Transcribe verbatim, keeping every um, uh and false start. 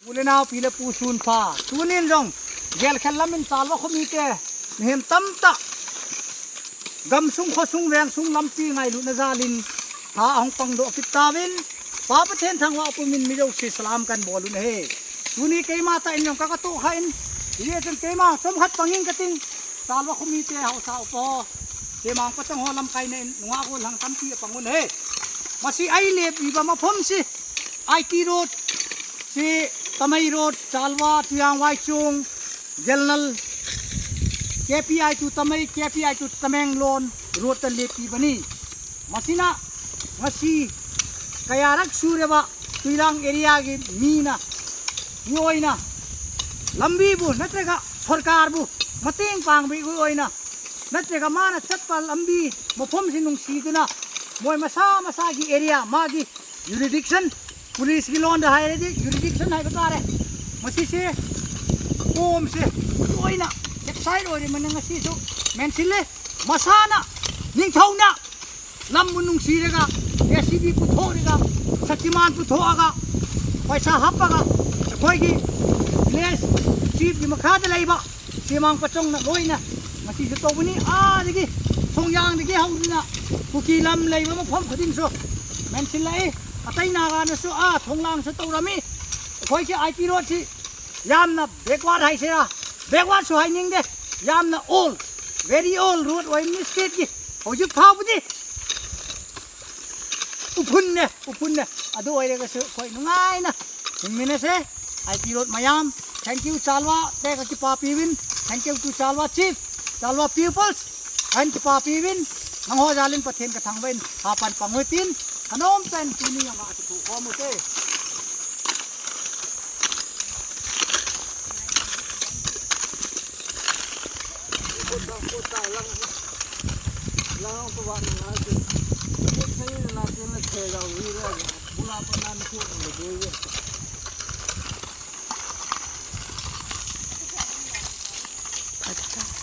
Pu le nao, pi le pu sunpha. Tunin jong, Gelkhel lamin Chalwa khomite, mihem tamtah gamsung, khosung, vengsung lampi ngailutna jalin, tha ahung pangdoh kit tauvin, Pa Pathen thangvah pumin mi jouse salam kahin bol u ahi. Tuni keima tah in jong ka, katoh kha in, hijeh chun keima chomkhat pang ing kating, Chalwa khomite haosa upa ho, Chemang pachong ho lamkaina in nungah gollhang tampi apang un ahi. Masi a ile piba maphom si, I T Road, si Tamei Road, Chalwa, Tuyang, Vaichung, Gelnal, K P I to Tamei, K P I to Tamenglong Road a lepi bani. Masina, masi, kaya rak sureva, Tuilang area ki mina, nyoina, lambi bu, natrega, sorkar bu, mating pang bu oina, natrega mana chatpa lambi, maphom si nungsi tuna, moi masa, masa ki area, ma ki jurisdiction, police ki lon da hai re di, jurisdiction hai ba ta re. Masi se, pom se, oina, excited oi re manang si su, mensin le, masana, ningthauna, lam bu nungsi rega, J C B putho rega, Shaktiman putho aga, paisa hap aga, sakoi ki, village, chief ki makha da lei ba, Chemang pachong na loina, masi su to bu ni, a, digi, Songyang digi hau na, Kuki lam lei ba maphom khadin su, mensin lai, atai naga na su, a, Thonglang su to rami, koi ki I T Road si, yamna backward hai sera, backward su hai ning de, yamna old, very old road oi ni state ki, hojik phau bu di, Uphun ne, uphun ne. Adu oire ka su, koi nungai na. Hing mine se, I T Road mayam. Thank you, Chalwa. Te ka kipapi uvin. Thank you to Chalwa Chief, Chalwa Peoples. Kahin kipapi uvin. Nangho jalin Pathen ka thangvah in. Hapan pang u hitin. Kanom pen tuni yang ka atu khom u te.